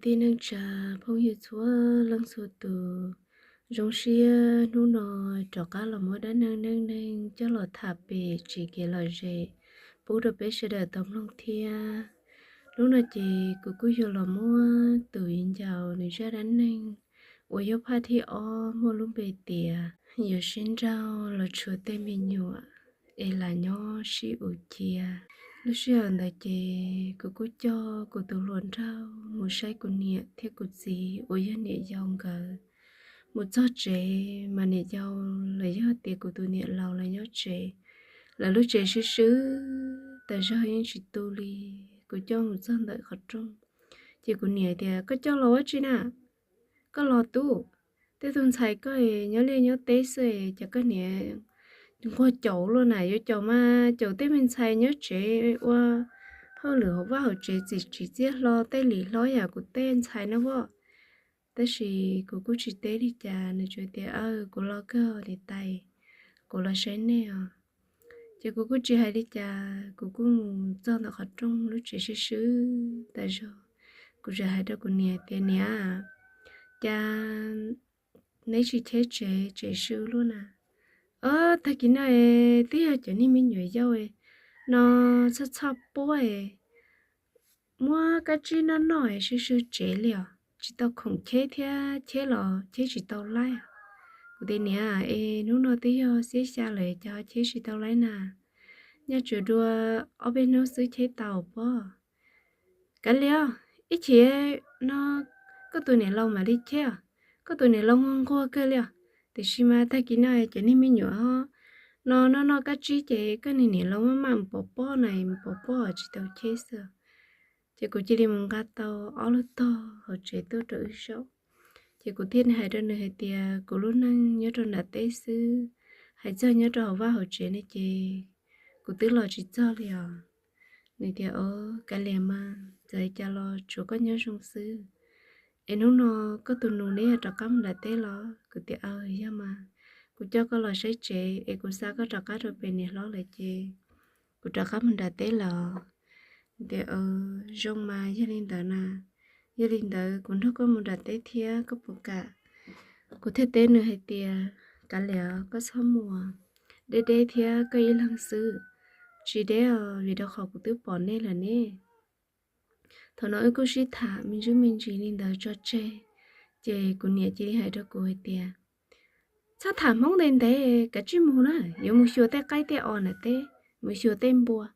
Tij neej tsa phooj ywg txhua leej txhua tus, zoo siab hnub no rov qab los muab dab neeg neej neeg coj los tham pem tsev kev lom zem pub rau peb sawv daws tau mloog thiab. Hnub no ces kuv kuj yuav los muab tus viv ncaus nws zaj dab neeg uas yog phaj thib ob muaj lub npe tias yuav sib nrauj los tshuav tej me nyuam es lam nyob sib uv cia. Lub sij hawm ntawd ces kuv kuj coj kuv tus hluas nraug mus saib kuv niam thiab kuv txiv uas yog niam yau nkawd. Mus txog tsev mas niam yau los yog tias kuv tus niam laus lawv nyob tsev, lawv lub tsev swb swb tas zog yeej tsis tu li. Kuv coj mus txog ntawm qhov rooj, ces kuv niam tias, Koj coj los ua tsi na? Koj los tub, tej tug ntxhais koj nyob liaj nyob teb xwb es cas koj niam nquag caum luaj na? Yuav caum mas caum tej me ntxhais nyob tsev ua hauj lwm hauv vaj hauv tsev txiav txiv txiaj hlo tej lim hlob yam kuv tej ntxhais no as. Tab sis kuv kuj tsis teb li cas, nws tsuas tias, Aw, kuv los kawg niam tais, kuv los saib nej os. Ces kuv kuj tsis hais li cas, kuv kuj mus txog ntawm qhov rooj lub tsev swb swb tas zog. Kuv txawm hais rau kuv niam tias, Niam, cas neb tsis cheb tsev, tsev swb luaj na? Ob, tag kis no twb yog cov niag me nyuam yaus no txhoj txhoj puab es muab kab tsib noj noj es swb swb tsev li os, tsis tau khoom cheb thiab, cheb los cheb tsis tau laib. Kuv tias, Niam, es hnub no twb yog xiab xya lawm cas ho cheb tsis tau laib na? Nyaj tsuas dua ob peb hnub xwb cheb tau pob. Kav liam, ib chim no koj tus niam laus mam li cheb os. Koj tus niam laus nquag nquag kawg li os. Tiam sis mas tag kis no cov niag me nyuam no noj noj kab tsib ces koj niag niam laus maj mam mus pov pob na, mus pov pob tsis tau cheb xwb. Ces kuv cia li mus nqa tau ob lub tog hauv tsev tuaj rau wb zaum. Ces kuv thiaj hais rau nws hais tias kuv lub neej nyob rau nram teb xwb, hais txog nyob rau hauv vaj hauv tsev ne ces kuv twb los tsis txog li os. Nws tias, Aw, kav liam mas, txawm li cas los tsuav koj nyob zoo xwb. Es hnub no koj tus nus neb yog rov qab mus nram teb los? Kuv tias, Aw, yog mas, kuv coj koj los saib tsev es kuv xa koj rov qab rau pem niam hlob lawm ces kuv rov qab mus nram teb los. Nws tias, Aw, zoo mas, yog li ntawd na, yog li ntawd kuv nrog koj mus nram teb thiab, koj puas kam? Kuv thiaj teb nws hais tias, Kav liam, koj txhob mus, deb deb thiab koj ib leeg xwb. Tsis deb os, vim rau qhov kuv twb pom nej lawm ne. Thaum no wb kuj sib tham me ntsis me ntsis li ntawd tso tseg, ces kuv niam cia li hais rau kuv hais tias, Txhob tham Hmoob ntev ntev, kav tsij mus na, yuav mus xyuas tej qaib tej os nram teb, mus xyuas tej npua.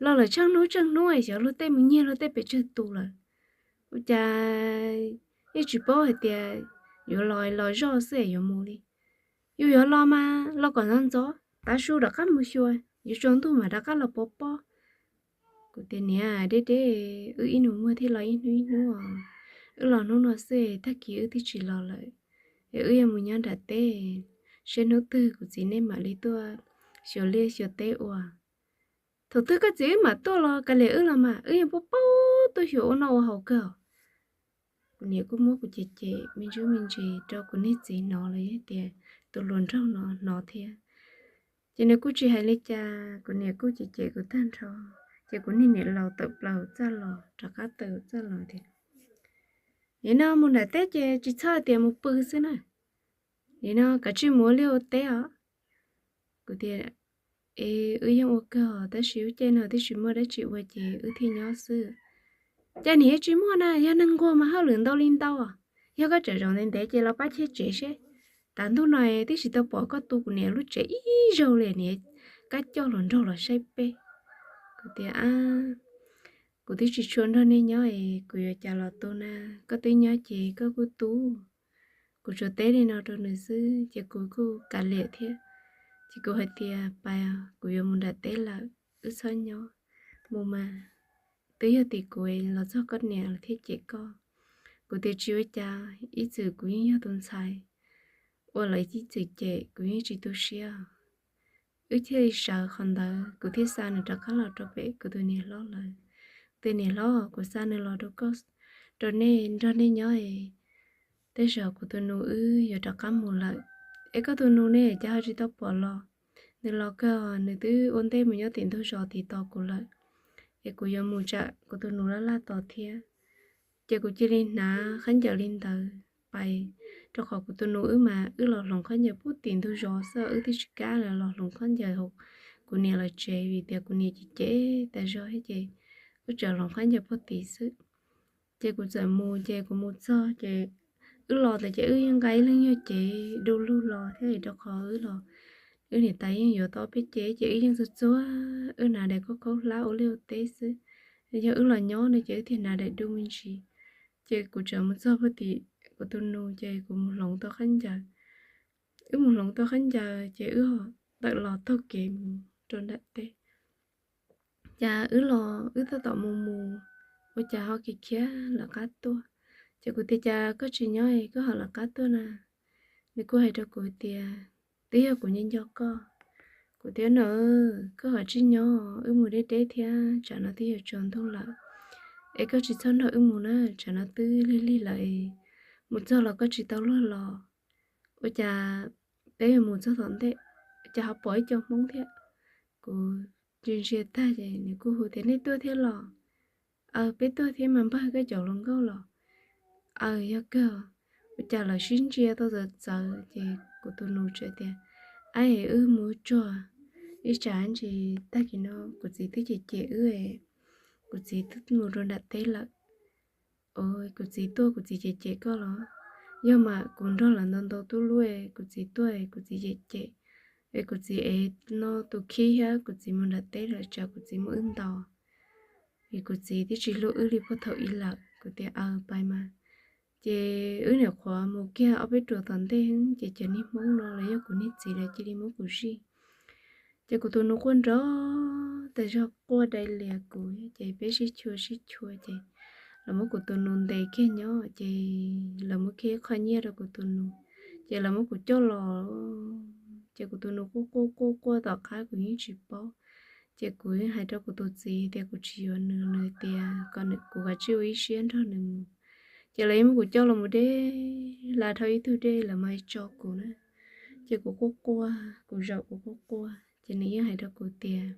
Los lawm tsheej hnub tsheej hnub xyov luag tej mus nyiag luag tej pes tsawg tus lawm. Ua cas yeej tsis paub hais tias yuav los los zoj xwb es yuav mus li. Yus yuav los mas los kom ntxov ntxov, tav su rov qab mus xyuas, yuav tsaus ntuj mam rov qab los pov pob. Kuv tias, Niam, deb deb, wb ib nus muag thiaj los ib hnub ib hnub os. Wb los hnub no xwb, tag kis wb twb tsis los lawm. Es wb yuav mus nyob nram teb, seb hnub twg kuv txiv nej mam li tuaj xyuas liaj xyuas teb ua. Thaum twg koj txiv wb mam tuaj los kav liam wb los mas, wb yeej paub paub tuaj xyuas ua noj ua haus kawg. Kuv niam kuj muab kuv cem cem me ntsis me ntsis rau kuv niag txiv hnov los yog tias tus hluas nraug no hnov thiab. Ces nws kuj tsis hais li cas, kuv niam kuj cem cem kuv tag nrho. Ces kuv niag niam laus tawm plaws txaj los, rov qab tawm txaj los tias, Nim no mus nram teb ces tsis txhob tias mus pw xwb na. Nim no kav tsij mus ua liaj ua teb os. Kuv tias, Es wb yeej ua kawg os, tab sis lub caij no twb tsis muaj dab tsi ua ces wb thiaj nyob xwb. Cas niam tsis muaj na, yog neeg nquag mas hauj lwm ntau li ntau. Yog koj tseem zaum ntev ntev ces los pab cheb tsev seb. Tav ntuj no twb tsis tau pom koj tu kuv niam lub tsev ib zaug li, niam kab coj hluas nraug los saib peb. Kuv tias, Kuv twb tsis tshua nrog nej nyob es kuv yuav cas los tu na, koj twb nyob ces koj kuj tu. Kuv tsuas teb li no rau nws xwb ces kuv kuj kav liam thiab. Ces kuv hais tias, Pais, kuv yuav mus nram teb lawm, wb txhob nyob. Mus mas, twb yog tim kuv los txog koj niam lawv thiaj cem koj. Kuv tias, Tsis ua cas, ib txwm kuv yeej yog tus ntxhais uas lawv ib txwm cem, kuv yeej tsis tu siab. Wb thiaj li sawv qhov ntawd, kuv thiaj xa nws rov qab los rau pem kuv tus niam hlob lawv. Tus niam hlob, kuv xa nws los rau koj, rau nej, nrog nej nyob es tej zaum kuv tus nus wb yuav rov qab mus lawm. Es koj tus nus ne, cas ho tsis tau pom los? Nws los kawg, nws twb ua ntej mus nyob tim ntug zos tim tos kuv lawm. Es kuv yuav mus tsam kuv tus nus laj laj tos thiab. Ces kuv cia li hnav khaub ncaws li ntawd pais, rau qhov kuv tus nus wb mas wb los hloov khaub ncaws puag tim ntug zos xwb, wb twb tsis kam los hloov khaub ncaws hauv kuv niam lawv tsev vim tias kuv niam cem cem tas zog thiab ces wb tsuas hloov khaub ncaws puag tim xwb. Ces kuv txawm mus, ces kuv mus txog ces wb los ntawd ces wb yeej nqa ib leeg yog cev du lug los thiab, rau qhov wb los wb niam tais yeej yuav tau peb cev, ces wb yeej txuag txuag, wb hnav daim khaub khaub hlab ua liaj ua teb xwb. Yog wb los nyob no ces wb thiaj hnav daim du me ntsis. Ces kuv txawm mus txog puag tim kuv tus nus ces kuv mus hloov tau khaub ncaws. Wb mus hloov tau khaub ncaws ces wb tawm los taug kev mus rau nram teb. Cas wb los wb tab tom mus mus, ua cas ho khiav khiav lawv qab tuaj. Ces kuv tias, Cas koj tsis nyob es koj ho lawv qab tuaj na? Nws kuj hais rau kuv tias, Twb yog kuv nco nco koj. Kuv tias, No, koj ho tsis nyob, wb mus deb deb thiab, tsam no twb yuav tsaus ntuj lawm, es koj tsis txhob nrog wb mus na, tsam no twb lig lig lawm, mus txog los koj tsis tau luag los. Ua cas peb yuav mus txog tom ntej, cas ho pom ib co Hmoob thiab. Kuv ntsia ntsia tag ces nws kuj hu tias, Nej tuaj thiab los? Aw, peb tuaj thiab mas, npawg koj cov hluas nkauj los? Aw, yog kawg. Ua cas lawv sib ntsia tau txawv txawv ces kuv tus nus txawm tias, Ab, wb mus tsuag ib tsam ntsis, tag kis no kuv txiv twb cem cem wb, kuv txiv twb mus rau nram teb lawm. Kuv txiv tuaj kuv txiv cem cem koj los? Yog mas, kuv nrog lawv ntau ntau tub lub, kuv txiv tuaj kuv txiv cem cem, es kuv txiv ev no tus khib thiab kuv txiv mus nram teb lawm, tsam kuv txiv muab wb ntaus, es kuv txiv twb tsis hlub wb li puag thaum ub lawm. Kuv tias, Aw, pais mas. Ces wb nyuam qhuav mus kiag ob peb ruam tom ntej ces cov niag Hmoob no los yog kuv niag txiv lawv cia li muab kuv zij. Ces kuv tus nus quaj nrov tas zog, quaj dai lias kuv, ces peb sib chua sib chua ces lawv muab kuv tus nus ntes kiag nyob, ces lawv muab kiag ib qho nyiaj rau kuv tus nus, ces lawv muab kuv coj los. Ces kuv tus nus quaj quaj quaj quaj tom qab kuv yeej tsis paub. Ces kuv hais rau kuv tus txiv tias kuv tsis yuav nws, nws tias kom kuv kav tsij ua ib siab nrog nws mus. Ces lawv yeej muab kuv coj los mus deb, la dhau ib tug dej lawv mam tso kuv na. Ces kuv quaj quaj, kuv zaum kuv quaj quaj, ces nws yeej hais rau kuv tias,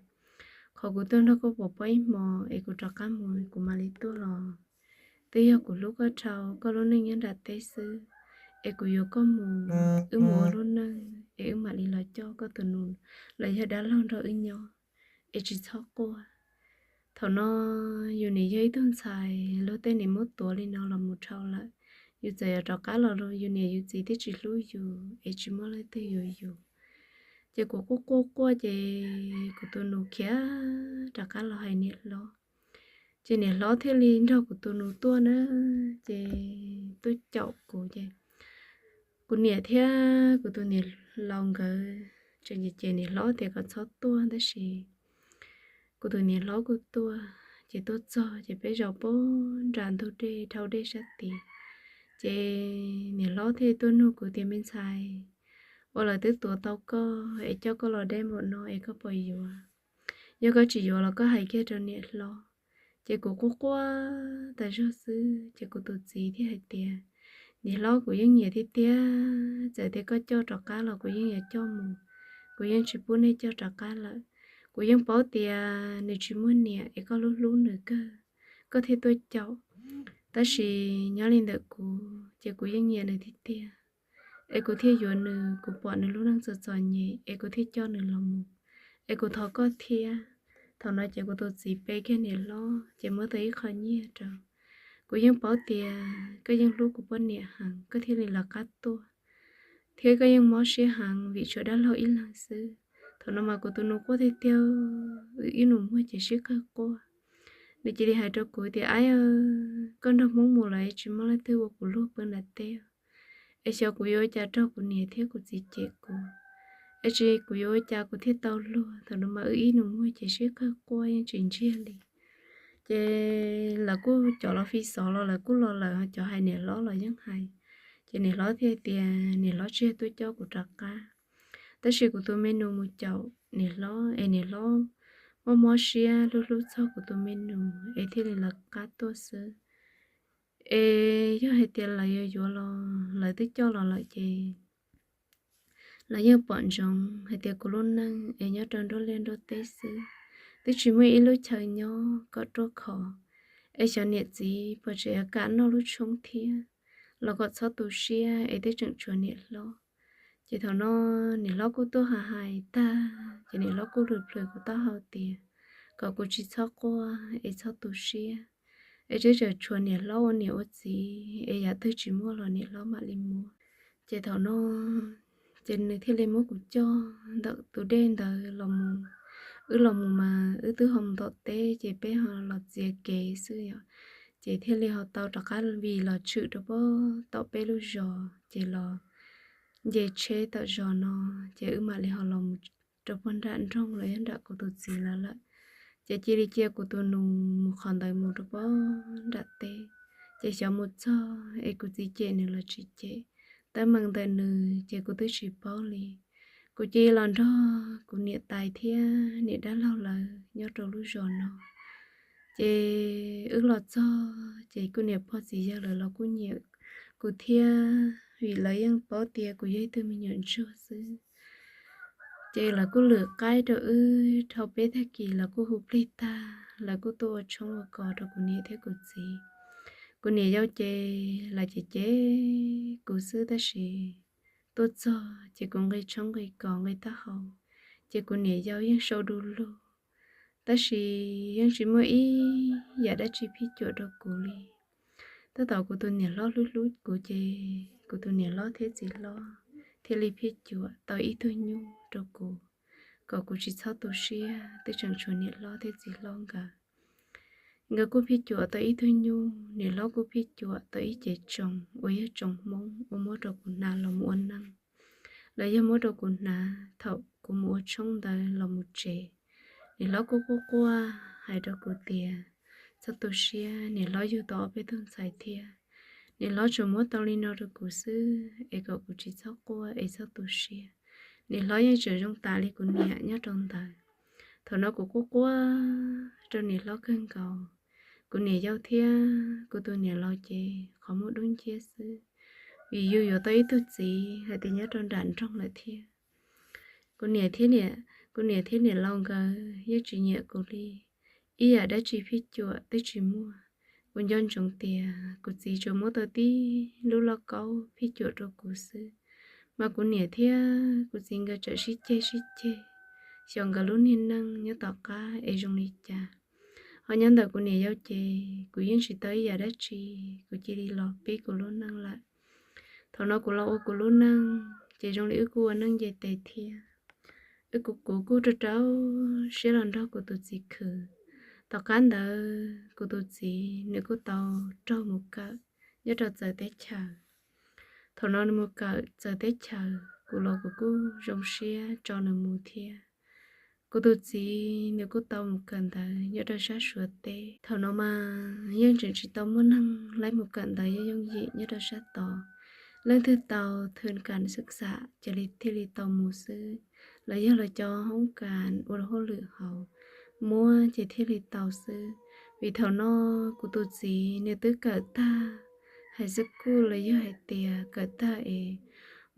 Qhov kuv tuaj nrog koj pov pob ib hmos es kuv rov qab mus kuv mam li tuaj los. Twb yog kuv hlub koj dhau, koj lub neej nyob nram teb xwb, es kuv yuav koj mus, wb mus ua lub neej es wb mam li los coj koj tus nus los yog dab laug nrog wb nyob, es tsis txhob quaj. Thaum no yus niam yog ib tug ntxhais, luag tej niam muab tuav li no los mus dhau lawm, yus txawm yuav rov qab los los yus niam yus txiv twb tsis hlub yus es tsis muaj leej twg yuav yus. Ces kuv quaj quaj quaj ces kuv tus nus khiav rov qab los hais niam hlob. Ces niam hlob thiaj li nrog kuv tus nus tuaj na, ces tuaj caum kuv ces kuv niam thiab kuv tus niam laus nkawd tseem cem cem niam hlob tias kom txhob tuaj, tab sis kuv tus niam hlob kuj tuaj. Ces tuaj txog ces peb zaum pog nram ntug dej dhau dej sab tid. Ces niam hlob thiaj tuaj nug kuv tias, Me ntxhais, ua lawv twb tuav tau koj es coj koj los deb npaum no es koj puas yuav? Yog koj tsis yuav los koj hais kiag rau niam hlob. Ces kuv quaj quaj tas zog xwb ces kuv tus txiv thiaj hais tias, Niam hlob, kuv yeej nyiam tiag tiag, txawm tias koj coj rov qab los kuv yeej yuav coj mus, kuv yeej tsis pub nej coj rov qab lawm. Kuv yeej paub tias nws tsis muaj niam es koj hlub hlub nws kawg, koj thiaj tuaj caum. Tab sis nyob li ntawm kuv ces kuv yeej nyiam nws tiag tiag, es kuv thiaj yuav nws, kuv pom nws lub neej txom txom nyem es kuv thiaj coj nws los mus, es kuv thov koj thiab. Thaum no ces kuv tus txiv pe kiag niam hlob ces muab tau ib qho nyiaj rau. Kuv yeej paub tias koj yeej hlub kuv poj niam heev koj thiaj li lawv qab tuaj, thiab koj yeej mob siab heev vim tshuav dab laug ib leeg xwb. Thaum no mas kuv tus nus quaj tiag tiag, wb ib nus muag ces sib qawg quaj. Nws cia li hais rau kuv tias, Aib, koj nrog Hmoob mus lawm es tsis muaj leej twg ua kuv luag pw nram teb, es xyov kuv yuav ua cas raug kuv niam thiab kuv txiv cem kuv, es tsis kuv yuav ua cas kuv thiaj tau luag. Thaum no mas wb ib nus muag ces sib qawg quaj yeej tsis ntsiag li. Ces lawv kuj cov los fi xov los lawv kuj los lawm, cov hais niam hlob los yeej hais. Ces niam hlob thiaj tias niam hlob tsis yog tuaj coj kuv rov qab, tab sis kuv tus me nus mus caum niam hlob es niam hlob mob mob siab hlub hlub txog kuv tus me nus es thiaj li lawv qab tuaj xwb. Es yog hais tias lawv yuav yuav los lawv twb coj los lawm ces lawv yeej pom ntsoov hais tias kuv lub neej es nyob rau nruab liaj nruab teb xwb, twb tsis muaj ib lub chaw nyob kom ruaj khov, es xyov niam txiv puas tseem yuav kam noj lub tshoob thiab, los kom txhob tu siab es twb tseem tshuav niam hlob. Ces thaum no niam hlob kuj tuaj hais hais tag ces niam hlob kuj plhws plhws kuv taub hau tias kom kuv tsis txhob quaj es txhob tu siab, es twb tseem tshuav niam hlob ua niam ua txiv es yam twg tsis muaj los niam hlob mam li muab. Ces thaum no ces nws thiaj li muab kuv coj ntawm tus dej ntawd los mus. Wb los mus mas wb twb ho mus tom teb ces peb ho los txiav kev xwb yom. Ces thiaj li ho tau rov qab vij los tshwm rau pem tom peb lub zos ces los nce tsheb tom zos no, ces wb mam li ho los mus rau pem nram nroog los yog nram kuv tus txiv lawv lawm. Ces cia li cia kuv tus nus mus qhov ntawd mus rau pem nram teb. Ces xyov mus txog es kuv txiv cem nws los tsis cem, teeb meem ntawm nws ces kuv twb tsis paub li. Kuv cia li los nrog kuv niam tais thiab niam dab laug lawv nyob rau lub zos no. Ces wb los txog ces kuv niam pog txiv yawg lawv los kuj nyiam kuv thiab, vim lawv yeej paub tias kuv yog ib tug me nyuam ntsuag xwb. Ces lawv kuj lwm qaib rau wb dhau peb tag kis, lawv kuj hu plig tag, lawv kuj tuaj ua tshoob ua kos rau kuv niam thiab kuv txiv. Kuv niam yau ces lawv cem cem kuv xwb, tab sis tuaj txog ces kuv nqi tshoob nqi kos nqi taub hau, ces kuv niam yau yeej sau du lug, tab sis yeej tsis muaj ib yam dab tsi phij cuam rau kuv li. Tab tom kuv tus niam hlob hlub hlub kuv ces kuv tus niam hlob thiab txiv hlob thiaj li phij cuam tau ib tug nyuj rau kuv, kom kuv tsis txhob tu siab, twb tseem tshuav niam hlob thiab txiv hlob nkawd. Nkawd kuj phij cuam tau ib tug nyuj, niam hlob kuj phij cuam tau ib cev tsoos uas yog tsoos Hmoob uas muab rau kuv hnav los mus ua neej, los yog muab rau kuv hnav thaum kuv mus ua tshoob ntawd los mus tsev. Niam hlob kuj quaj quaj hais rau kuv tias txhob tu siab, niam hlob yug tau ob peb tug ntxhais thiab. Niam hlob tsuas muab tau li no rau kuv xwb es kom kuv tsis txhob quaj es txhob tu siab. Niam hlob yeej tseem zoo tas li kuv niam nyob rau ntawd. Thaum no kuv quaj quaj rau niam hlob kawg nkaus. Kuv niam yau thiab kuv tus niam laus ces qhov muag dub nciab xwb, vim yus yuav tau ib tug txiv hais tias nyob rau nram nroog lawm thiab. Kuv niam thiab niam, kuv niam thiab niam laus nkawd yeej tsis nyiam kuv li, ib yam dab tsi phij cuam twb tsis muaj. Kuv nco ntsoov tias kuv txiv tsuas muab tau tib lub lauj kaub phij cuam rau kuv xwb, mas kuv niam thiab kuv txiv nkawd tseem sib ceg sib ceg, xyov nkawd lub niag neej nyob tom qab es zoo li cas. Ho nyob ntawm kuv niam yau ces kuv yeej tsis tau ib yam dab tsi, kuv cia li los pib kuv lub neej lawm. Thaum no kuv los ua kuv lub neej ces zoo li wb kuj ua neej nce tes thiab. Wb kuv kuv kuj rau rau siab los nrog kuv tus txiv khwv. Tom qab ntawd kuv tus txiv nws kuj tau raug mus kawm nyob rau txawv teb chaws. Thaum no nws mus kawm txawv teb chaws, kuv los kuv kuj zoo siab tso nws mus thiab. Kuv tus txiv nws kuj tau mus kawm ntawv nyob rau sab Suav teb. Thaum no mas yeej tseem tsis tau muaj neeg laib mus kawm ntawv yooj yooj yim nyob rau sab tod. Leej twg tau thwv kam xwb xam ces li thiaj li tau mus xwb, los yog lawv cov hoob kas ua hauj lwm hauv muab ces thiaj li tau xwb. Vim thaum no kuv tus txiv nws twb kawm tag hais xab kuj los yog hais tias kawm tag es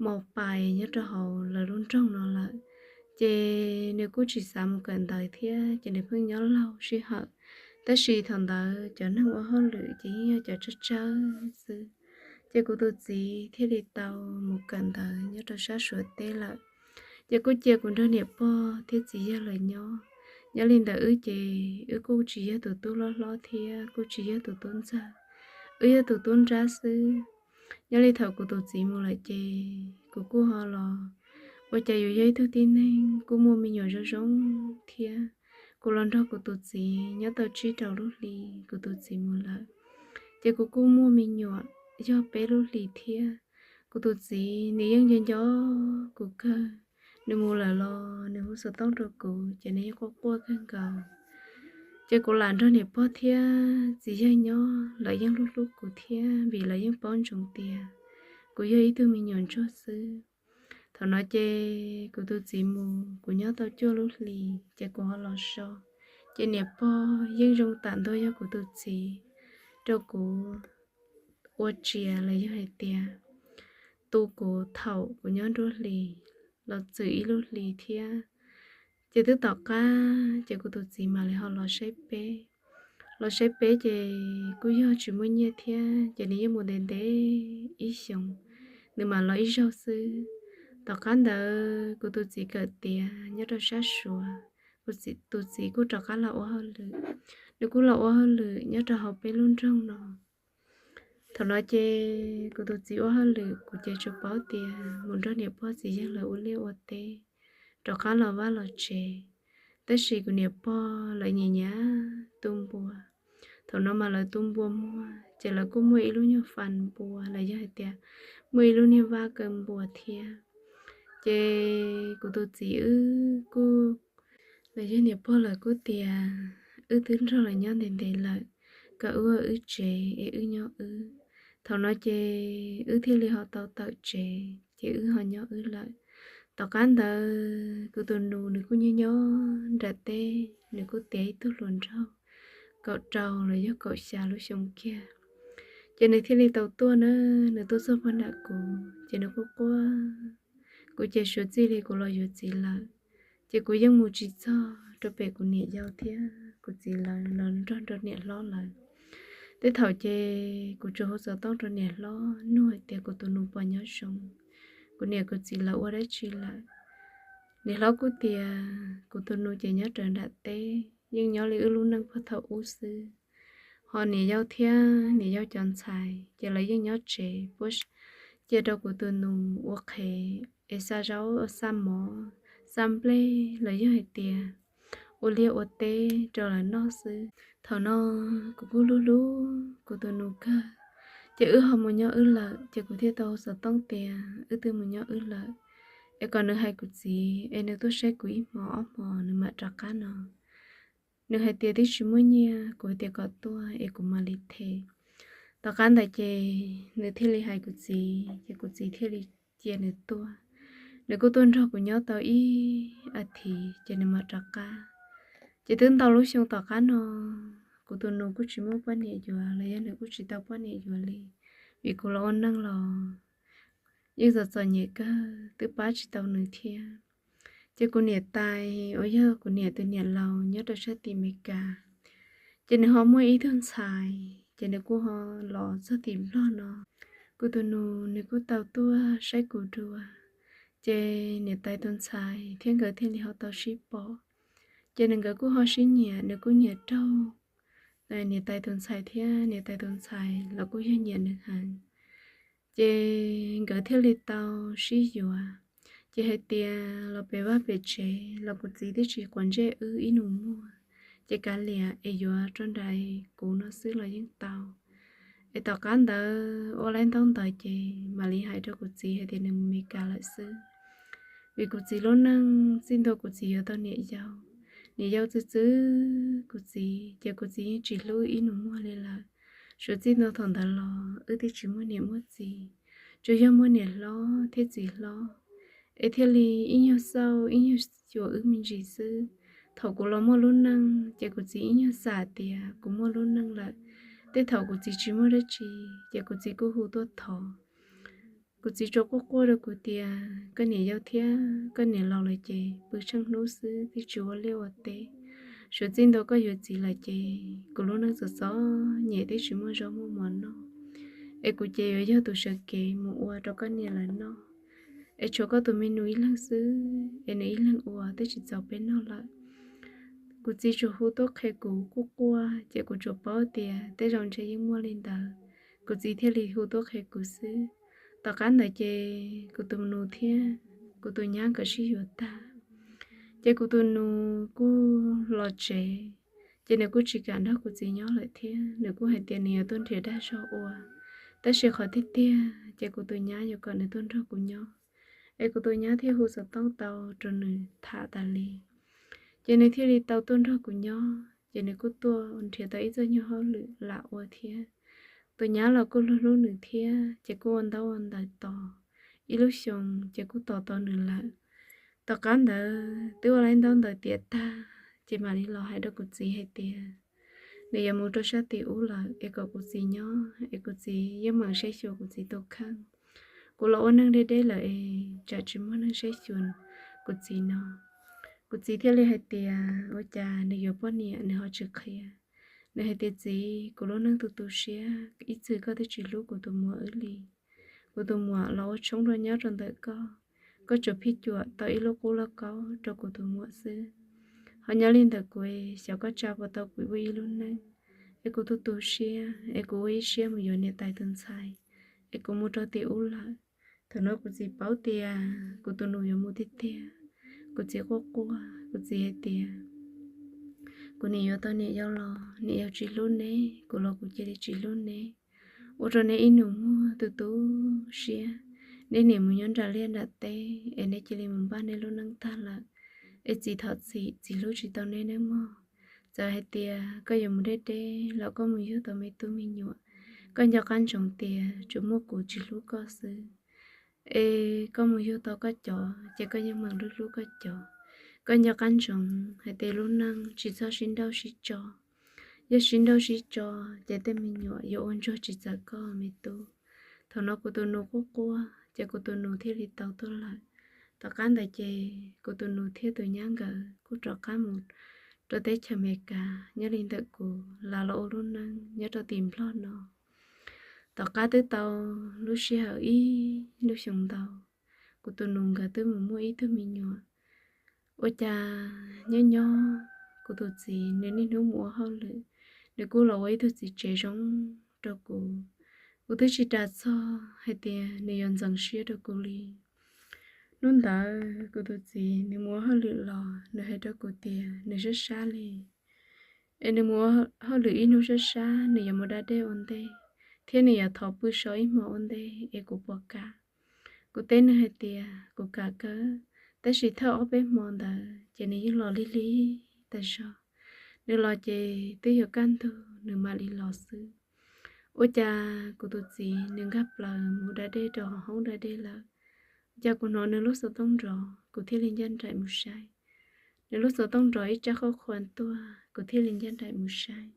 maus pais nyob rau hauv lawv lub nroog no lawm, ces nws kuj tsis xav mus kawm ntawv thiab ces nws pheej nyob laug sij hawm. Tab sis thaum ntawd cov neeg ua hauj lwm ces yeej yog cov tsawg tsawg xwb, ces kuv tus txiv thiaj li tau mus kawm ntawv nyob rau sab Suav teb lawm. Ces kuj cia kuv nrog niam pog thiab txiv yawg lawv nyob. Nyob li ntawd wb ces wb kuj tsis yog tus tub hlob hlob thiab kuj tsis yog tus tub ntxawg, wb yog tus tub nrab xwb. Nyob li thaum kuv tus txiv mus lawm ces kuv kuj ho los ua cas yus yog ib tug tib neeg kuj muaj me nyuam zoo zoo thiab. Kuv los nrog kuv tus txiv nyob tau tsib rau lub hli kuv tus txiv mus lawm, ces kuv kuj muaj me nyuam yog peb lub hlis thiab. Kuv tus txiv nws yeej nco nco kuv kawg, nws mus lawm los nws hu xov tooj rau kuv ces nws yeej quaj quaj kawg nkaus. Ces kuv lam nrog niam pog thiab txiv yawg nyob, lawv yeej hlub hlub kuv thiab vim lawv yeej paub ntsoov tias kuv yog ib tug me nyuam ntsuag xwb. Thaum no ces kuv tus txiv mus kuv nyob tau cuaj lub hlis ces kuv ho los so. Ces niam pog yeej zoo tam ntua yog kuv tus txiv rau kuv ua tsiav los yog hais tias tu kuv thaum kuv nyob nruab hlis los txwm ib lub hlis thiab. Ces twb tom qab ces kuv tus txiv mam li ho los saib peb. los saib peb ces kuj yog tsis muaj nyiaj thiab, ces nws yeej mus ntev ntev ib xyoos, nws mam los ib zaug xwb. Tom qab ntawd kuv tus txiv kawm tiav nyob rau sab Suav, kuv tus txiv kuj rov qab los ua hauj lwm. Nws kuj los ua hauj lwm nyob rau hauv peb lub nroog no. Thaum no ces kuv tus txiv ua hauj lwm, kuv ces tsuas paub tias mus nrog niam pog txiv yawg lawv ua liaj ua teb, rov qab los vaj los tsev. Tab sis kuv niam pog lawv nyiam nyiam tu npua. Thaum no mas lawv tu npua muag ces lawv kuj muaj ib lub nyuag fas npua los yog hais tias muaj ib lub niag vaj kaw npua thiab. Ces kuv tus txiv wb kuj, los yog niam pog lawv kuj tias wb twb nrog lawv nyob ntev ntev lawm, kom wb ua wb tsev es wb nyob wb. Thaum no ces wb thiaj li ho tau tawm tsev ces wb ho nyob wb lawm. Tom qab ntawd kuv tus nus nws kuj nyob nyob nram teb, nws kuj tiav ib tug hluas nraug kaum rau los yog kaum xya lub xyoo kiag. Ces nws thiaj li tau tuaj na, nws tuaj txog pog nram kuv ces nws quaj quaj, kuv ces suav txij li kuv los yuav txiv lawm. Ces kuv yeej mus tsis txog rau pem kuv niam yau thiab kuv txiv lawv los nrog rau niam hlob lawv. Tej thaum ces kuv tsuas hu xov tooj rau niam hlob nug hais tias kuv tus nus puas nyob zoo, kuv niam kuv txiv lawv ua dab tsi lawm. Niam hlob kuj tias kuv tus nus ces nyob raws nram teb, yeej nyob li wb lub neej pog thaum ub xwb. Ho niam yau thiab niam yau cov ntxhais ces lawv yeej nyob tsev puab cia rau kuv tus nus ua qhev es xa zaub, xa mov, xa nplej los yog hais tias ua liaj ua teb rau lawv noj xwb. Thaum no kuv kuj hlub hlub kuv tus nus kawg, ces wb ho mus nyob wb lawm, ces kuv thiaj tau xov tooj tias wb twb mus nyob wb lawm, es kom nws hais kuv txiv es nws tuaj saib kuv ib hmo ob hmo nws mam rov qab no. Nws hais tias twb tsis muaj nyiaj, kuv hais tias kom tuaj es kuv mam li them. Tom qab ntawd ces nws thiaj li hais kuv txiv, ces kuv txiv thiaj li cia nws tuaj. Nws kuj tuaj nrog kuv nyob tau ib as thiv ces nws mam rov qab. Ces twb ntau lub xyoo tom qab no, kuv tus nus kuj tsis muaj poj niam yuav los yog nws kuj tsis tau poj niam yuav li, vim kuv los ua neej los yeej txom txom nyem kawg, twb pab tsis tau nws thiab. Ces kuv niam tais uas yog kuv niam tus niam laus nyob rau sab tim Amelikas, ces nws ho muaj ib tug ntxhais, ces nws kuj ho los txog tim Nplog no. Kuv tus nus nws kuj tau tuaj saib kuv dua, ces niam tais tus ntxhais thiab nkawd thiaj li ho tau sib pom. Ces nws nkawd kuj ho sib nyiam, nws kuj nyiam raug niam tais tus ntxhais thiab niam tais tus ntxhais los kuj yog nyiam nws heev. Ces nkawd thiaj li tau sib yuav. Ces hais tias los pem vaj pem tsev los kuv txiv twb tsis quav ntsej wb ib nus muag, ces kav liam es yuav rau nraim kuv no xwb los yeej tau. Es tom qab ntawd ua laib ntaub ntawv ces mam li hais rau kuv txiv hais tias nws mus Meskas lawm xwb. Vim kuv txiv lub neej txij ntua kuv txiv yuav tau niam yau, niam yau txwv txwv kuv txiv ces kuv txiv yeej tsis hlub ib nus muag li lawm. Suav txij ntua thaum ntawd los wb twb tsis muaj niam muaj txiv, tsuas yog muaj niam hlob thiab txiv hlob, es thiaj li ib nyuag xauj ib nyuag xyuas wb me ntsis xwb. Thaum kuv los muaj lub neej ces kuv txiv ib nyuag xam tias kuv muaj lub neej lawm. Tej thaum kuv txiv tsis muaj dab tsi ces kuv txiv kuj hu tuaj thov. Kuv txiv tsuas quaj quaj rau kuv tias koj niam yau thiab koj niam laus lawm ces pw tsheej hnub xwb twb tsis ua liaj ua teb. Suav txij ntua koj yuav txiv lawm ces kuv lub neej txom txom nyem twb tsis muaj zaub muaj mov noj, es kuv ces yuav yog tus sawv kev mus ua rau koj niam lawv noj, es tshuav koj tus me nus ib leeg xwb es nws ib leeg ua twb tsis txaus peb noj lawm. Kuv txiv tsuas hu tuaj qhia kuv quaj quaj ces kuv tsuas paub tias tej zaum ntshe yeej muaj li ntawd, kuv txiv thiaj li hu tuaj qhia kuv xwb. Tom qab ntawd ces kuv tus nus thiab kuv tus nyab nkawd sib yuav tag, ces kuv tus nus kuj los tsev, ces nws kuj tsis kam nrog kuv txiv nyob lawm thiab. Nws kuj hais tias nws yuav tuaj nrhiav dag zog ua, tab sis qhov tiag tiag ces kuv tus nyab yuav kom nws tuaj nrog kuv nyob, es kuv tus nyab thiaj hu xov tooj tau rau nws tham tas li. Ces nws thiaj li tau tuaj nrog kuv nyob, ces nws kuj tuaj nrhiav tau ib txoj nyuag hauj lwm lam ua thiab. Tus nyab los kuj hlub hlub nws thiab, ces kuj ua ntaub ua ntawv tos ib lub xyoos ces kuj tos tau nws lawm. Tom qab ntawd twb ua laib ntaub ntawv tiav tag, ces mam li los hais rau kuv txiv hais tias nws yuav mus rau sab tim ub lawm es kom kuv txiv nyob, es kuv txiv yeej meem saib xyuas kuv txiv tus kheej. Kuv los ua neej deb deb lawm es tsam tsis muaj neeg saib xyuas kuv txiv no. Kuv txiv thiaj li hais tias ua cas nws yuav poj niam nws ho tsis qhia, Nws hais tias, Txiv, kuv lub neej tu tu siab, ib txwm koj twb tsis hlub kuv tus muam wb li. Kuv tus muam los ua tshoob rau nyob rau ntawm koj, koj tsuas phij cuam tau ib lub qub lauj kaub rau kuv tus muam xwb. Ho nyob li ntawm kuv, xyov koj tsa puas tau kuv ua ib lub neej, es kuv tu tu siab, es kuv ua ib siab mus yuav niam tais tus ntxhais, es kuv mus rau tim ub lawm. Thaum no kuv txiv paub tias kuv tus nus yuav mus tiag tiag, kuv txiv quaj quaj, kuv txiv hais tias, Kuv nim yuav tau niam yau los, niam yau tsis hlub neb, kuv los kuv cia li tsis hlub neb. Ua rau neb ib nus muag tu tu siab, neb nim mus nyob nram liaj nram teb, es neb cia li mus npaj neb lub neej tag lawm. Es txiv thov txim, txiv hlub tsis tau neb nawb mog. Txawm hais tias koj yuav mus deb deb los koj mus yug tau me tub me nyuam, koj nco qab ntsoov tias tsuas muaj kuv tsis hlub koj xwb. Es koj mus yug tau koj cov ces koj yeej mam hlub hlub koj cov. Koj nco qab ntsoov hais tias lub neej tsis txhob sib nrauj sib tso. Yog sib nrauj sib tso ces tej me nyuam yuav ua ntsuag tsis txawv koj me tub. Thaum no kuv tus nus quaj quaj ces kuv tus nus thiaj li tau tuag lawm. Tom qab ntawd ces kuv tus nus thiab tus nyab nkawd kuj rov qab mus rau teb chaws Amelikas, nyob li ntawm kuv los los ua lub neej nyob rau tim Nplog no. Tom qab twb tau lub sij hawm ib lub xyoo ntau, kuv tus nus nkawd twb mus muaj ib tug me nyuam. Ua cas nyob nyob kuv tus txiv nws niaj hnub mus ua hauj lwm, nws kuj los ua ib tug txiv tsev zoo rau kuv. Kuv twb tsis ras txog hais tias nws yuav ntxeev siab rau kuv li. Hnub ntawd kuv tus txiv nws mus ua hauj lwm los nws hais rau kuv tias nws sab sab li, es nws mus ua hauj lwm ib hnub sab sab, nws yuav mus da dej ua ntej, thiab nws yuav thov pw so ib hmo ua ntej es kuv puas kam. Kuv teb nws hais tias kuv kam kawg, tab sis thawj ob peb hmo ntawd ces nws yeej los lig lig tas zog. Nws los ces twb yuav kaj ntug nws mam li los xwb. Ua cas kuv tus txiv nws nkag plaws mus da dej rau hauv hoob da dej lawm. Ua cas kuv hnov nws lub xov tooj nrov, kuv thiaj li ncaj nraim mus saib. Nws lub xov tooj nrov ib tsab qhuab qhuas tuaj, kuv thiaj li ncaj nraim mus saib.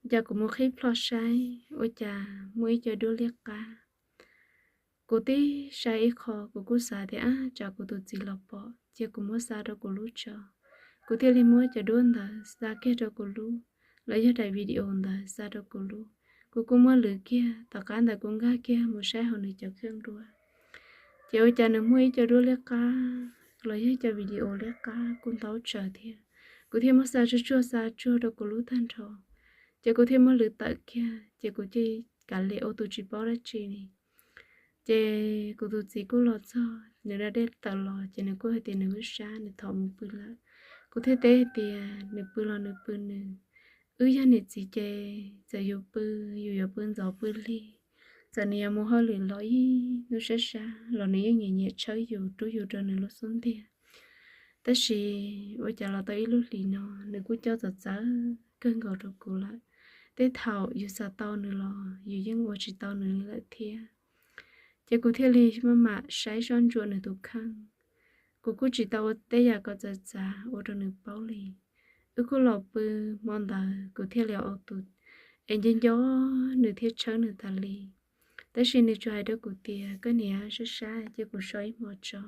Ua cas kuv mus qhib plho saib, ua cas muaj ib co duab liab qab. Kuv tib saib ib qho, kuv kuj xav tias ab tsam kuv tus txiv los pom cia kuv muab xa rau kuv lub tso. Kuv thiaj li muab cov duab ntawd xa kiag rau kuv lub, los yog daim video ntawd xa rau kuv lub. Kuv kuj muab lwv kiag, tom qab ntawd kuv nkag kiag mus saib hauv nws cov kheej dua. Ces ua cas nws muaj ib co duab liab qab los yog cov video liab qab kuj ntau tsawg thiab. Kuv thiaj muab xa tsuag tsuag xa tsuag rau kuv lub tag nrho. Ces kuv thiaj muab lwv tawm kiag, ces kuv cia li kav liam ua tus tsis paub dab tsi li. Ces kuv tus txiv kuj los txog, nws da dej tawm los ces nws kuj hais tias nws lub sab nws thov mus pw lawm. Kuv thiaj teb hais tias nws pw los nws pw nws, wb yog niam txiv ces txawm yus pw, yus yuav pw ntxov pw lig, txawm nws yuav mus hauj lwm los ib hnub sab sab los nws yeej nyiam nyiam tshawb yus rub yus rau nws lub xub ntiag. Tab sis ua cas los tau ib lub hlis no nws kuj coj txawv txawv kawg nkaus rau kuv lawm. Tej thaum yus xav tau nws los yus yeej ua tsis tau nws li lawm thiab. Ces kuv thiaj li maj mam saib soj ntsuam nws tus kheej. Kuv kuj tsis tau ua tej yam kom txawv txav ua rau nws paub li. Wb kuj los pw, hmo ntawd kuv thiaj li ua tus es nco nco nws thiab tshawb nws tas li. Tab sis nws tsuas hais rau kuv tias koj niam sab sab cia kuv so ib hmo tso,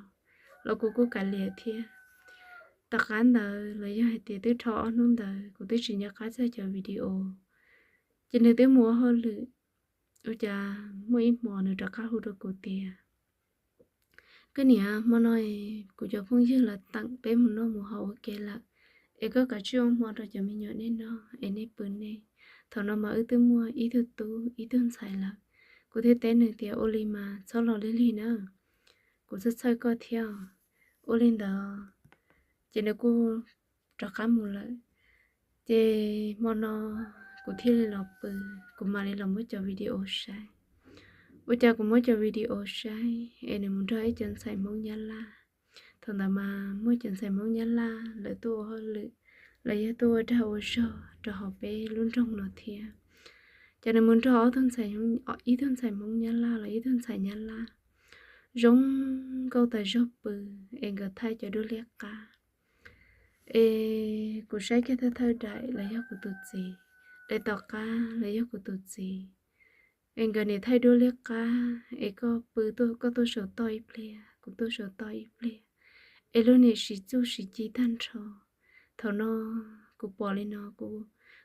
los kuv kuj kav liam thiab. Tom qab ntawd los yog hais tias twb dhau ob hnub ntawd kuv twb tsis nco qab txog cov video, ces nws twb mus ua hauj lwm. Ua cas muaj ib hmo nws rov qab hu rau kuv tias koj niam, hmo no kuv cov phooj ywg lawv teem peb mus noj mus haus ua ke lawm, es koj kav tsij ua hmo rau cov me nyuam nej noj es nej pw nej. Thaum no mas wb twb muaj ib tug tub ib tug ntxhais lawm. Kuv thiaj teb nws tias ua li mas txhob los lig lig na, kuv txhawj txhawj koj thiab. Ua li ntawd ces nws kuj rov qab mus lawm. Ces hmo no kuv thiaj li los pw, kuv mam li los muab cov video saib. Ua cas kuv muab cov video saib es nws mus nrog ib cov ntxhais Hmoob Nyab Laj. Thaum ntawd mas muaj cov ntxhais Hmoob Nyab Laj lawv tuaj ua hauj lwm los yog tuaj ua dag ua zog rau hauv peb lub nroog no thiab. Ces nws mus nrog ob tug ntxhais, ib tug ntxhais Hmoob Nyab Laj los ib tug ntxhais Nyab Laj zoo nkauj tas zog pw, es nkawd thaij cov duab liab qab. Es kuv saib kiag thawj thawj daim los yog kuv tus txiv, daim tom qab los yog kuv tus txiv. Es nkawd nim thaij duab liab qab, es koj pw, koj tuaj saum toj ib pliag, kuv tuaj saum toj ib pliag, es luag nim siv txuj siv ci tag nrho. Thaum no kuv pom li no kuv,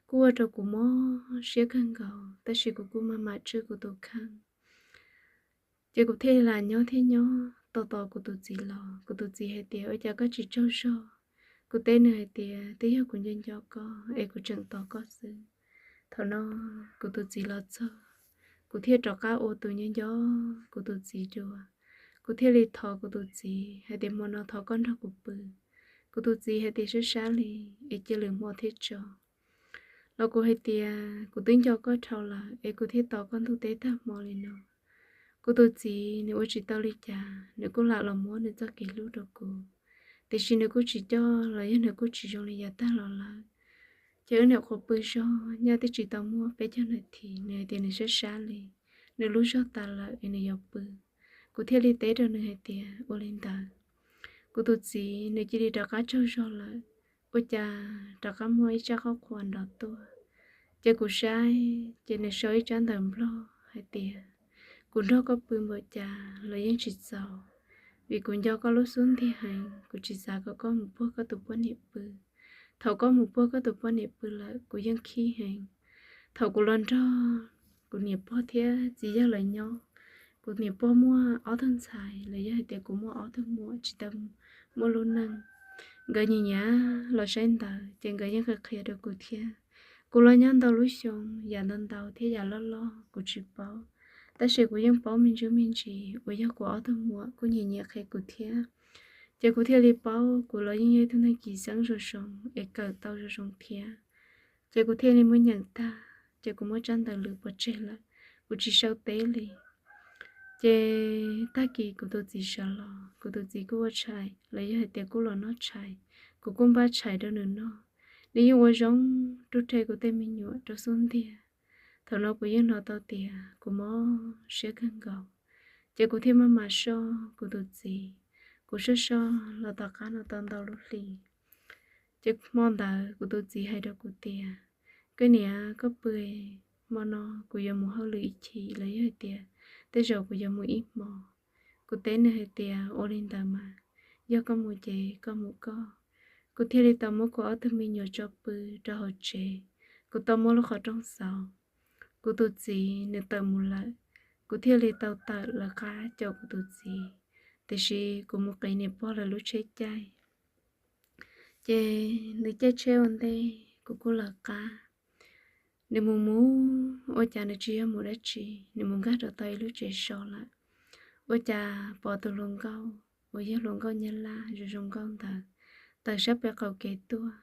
kuj ua rau kuv mob siab kawg nkaus, tab sis kuv kuj maj mam tswj kuv tus kheej. Ces kuv thiaj lam nyob thiab nyob tos tos kuv tus txiv los. Kuv tus txiv hais tias, Ua cas koj tsis tsaug zog? Kuv teb nws hais tias, Twb yog kuv nco nco koj es kuv tseem tos koj xwb. Thaum no kuv tus txiv los txog, kuv thiaj rov qab ua tus nco nco kuv tus txiv dua. Kuv thiaj li thov kuv tus txiv hais tias, Hmo no thov koj nrog kuv pw. Kuv tus txiv hais tias, Sab sab li, es cia lwm hmo thiab tso. Los kuv hais tias, Kuv twb nco koj dhau lawm es kuv thiaj tos koj ntuj teb tag hmo li no. Kuv tus txiv nws ua tsis tau li cas, nws kuj lam los muab nws txoj kev hlub rau kuv, tiam sis nws kuj tsis coj los yog nws kuj tsis zoo li yav tag los lawm. Ces wb nyuam qhuav pw zog nyob twb tsis tau muaj peb caug nas this, nws hais tias nws sab sab li, nws lub zog tas lawm es nws yuav pw. Kuv thiaj li teb rau nws hais tias, Ua li ntawd. Kuv tus txiv nws cia li rov qab tsaug zog lawm, ua cas rov qab muaj ib tsab qhuab qhuas nrov tuaj. Ces kuv saib ces nws sau ib tsab ntawv Nplog hais tias, Kuv nrog koj pw npaum cas los yeej tsis txaus, vim kuv nco koj lub xub ntiag heev, kuv tsis xav kom koj mus puag koj tus poj niam pw. Thaum koj mus puag koj tus poj niam pw lawm kuv yeej khib heev. Thaum kuv los nrog kuv niam pog thiab txiv yawg lawv nyob, kuv niam pog muaj ob tug ntxhais los yog hais tias kuv muaj ob tug muam tsis tau muaj lub neej. Nkawd nyiam nyiam los saib ntawv ces nkawd yeej qhia qhia rau kuv thiab. Kuv los nyob ntau lub xyoo, yam ntau ntau thiab yam loj loj kuv tsis paub, tab sis kuv yeej paub me ntsis me ntsis uas yog kuv ob tug muam kuj nyiam nyiam qhia kuv thiab. Ces kuv thiaj li paub kuv los yeej yog ib tug neeg ci xeeb zoo zoo es kawm tau zoo zoo thiab. Ces kuv thiaj li muab nyeem tag, ces kuv muab tsab ntawv lwm pov tseg lawm, kuv tsis sau teb li. Ces tag kis kuv tus txiv sawv los, kuv tus txiv kuj ua tshais los yog hais tias kuj los noj tshais, kuv kuj npaj tshais rau nws noj. Nws yeej ua zoo rub rhe kuv tej me nyuam rau xub ntiag. Thaum no kuv yeej hnov tau tias kuv mob siab kawg nkaus, ces kuv thiaj maj mam soj kuv tus txiv. Kuv soj soj los tom qab no tau ntau lub hlis, ces hmo ntawd kuv tus txiv hais rau kuv tias, Koj niam, koj pw, hmo no kuv yuav mus hauj lwm ib chim los yog hais tias tej zaum kuv yuav mus ib hmo. Kuv teb nws hais tias, Ua li ntawd mas, yog koj mus ces koj mus koj. Kuv thiaj li tau muab kuv ob tug me nyuam tso pw rau hauv tsev, kuv tau muab lub qhov rooj xauv. Kuv tus txiv nws tawm mus lawm, kuv thiaj li tau tawm lawv qab caum kuv tus txiv, tiam sis kuv mus qiv niam pog lawv lub tsheb caij. Ces nws caij tsheb ua ntej kuv kuj lawv qab. Nws mus mus ua cas nws tsis yog mus dab tsi, nws mus nkag rau tau ib lub tsev so lawm. Ua cas pom tus hluas nkauj uas yog hluas nkauj Nyab Laj zoo zoo nkauj ntawd tawm sab pem qaum kev tuaj,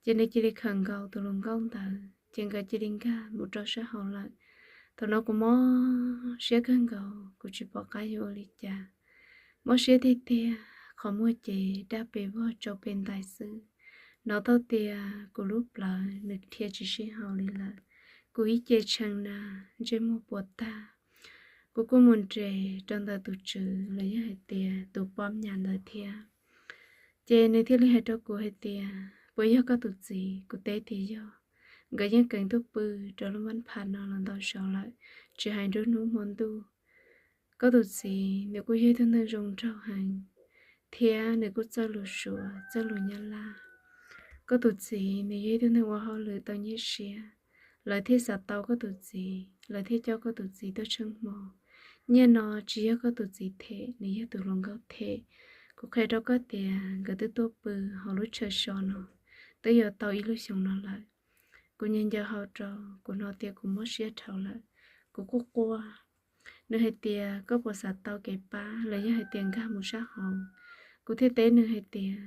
ces nws cia li khawm nkaus tus hluas nkauj ntawd ces nkawd cia li nkag mus rau sab hauv lawm. Thaum no kuv mob siab kawg nkaus, kuv tsis pom qab yuav ua li cas. Mob siab tiag tiag, qhov muag ces daj pes vog tsau pes ntais xwb. Hnov tau tias kuv lub plawv nws dhia tsis sib haum li lawm. Kuv ib ce tshee na, ntsej muag puas tag. Kuv kuj mus nres rau ntawm tus tswv los yog hais tias tus poj niam ntawd thiab. Ces nws thiaj li hais rau kuv hais tias, Puas yog koj tus txiv? Kuv teb tias yog. Nkawd yeej kheev tuaj pw rau lub npab pha no los ntau zaus lawm, tsis hais nruab hnub hmo ntuj. Koj tus txiv nws kuj yog ib tug neeg zoo nraug heev, thiab nws kuj txawj lus Suav txawj lus Nyab Laj. Koj tus txiv nws yog ib tug neeg ua hauj lwm tau nyuaj siab, lawv thiaj xav tau koj tus txiv, lawv thiaj coj koj tus txiv tuaj tsheej hmo. Nyiaj no tsis yog koj tus txiv them, nws yog tus hluas nkauj them. Kuv qhia rau koj tias nkawd twb tuaj pw hauv lub chaw so no twb yuav tau ib lub xyoos no lawm. Kuv nyias ncaws hau rau, kuv hnov tias kuv mob siab dhau lawm, kuv quaj quaj. Nws hais tias, Koj puas xav tau kev pab los yog hais tias nkag mus sab hauv? Kuv thiaj teb nws hais tias,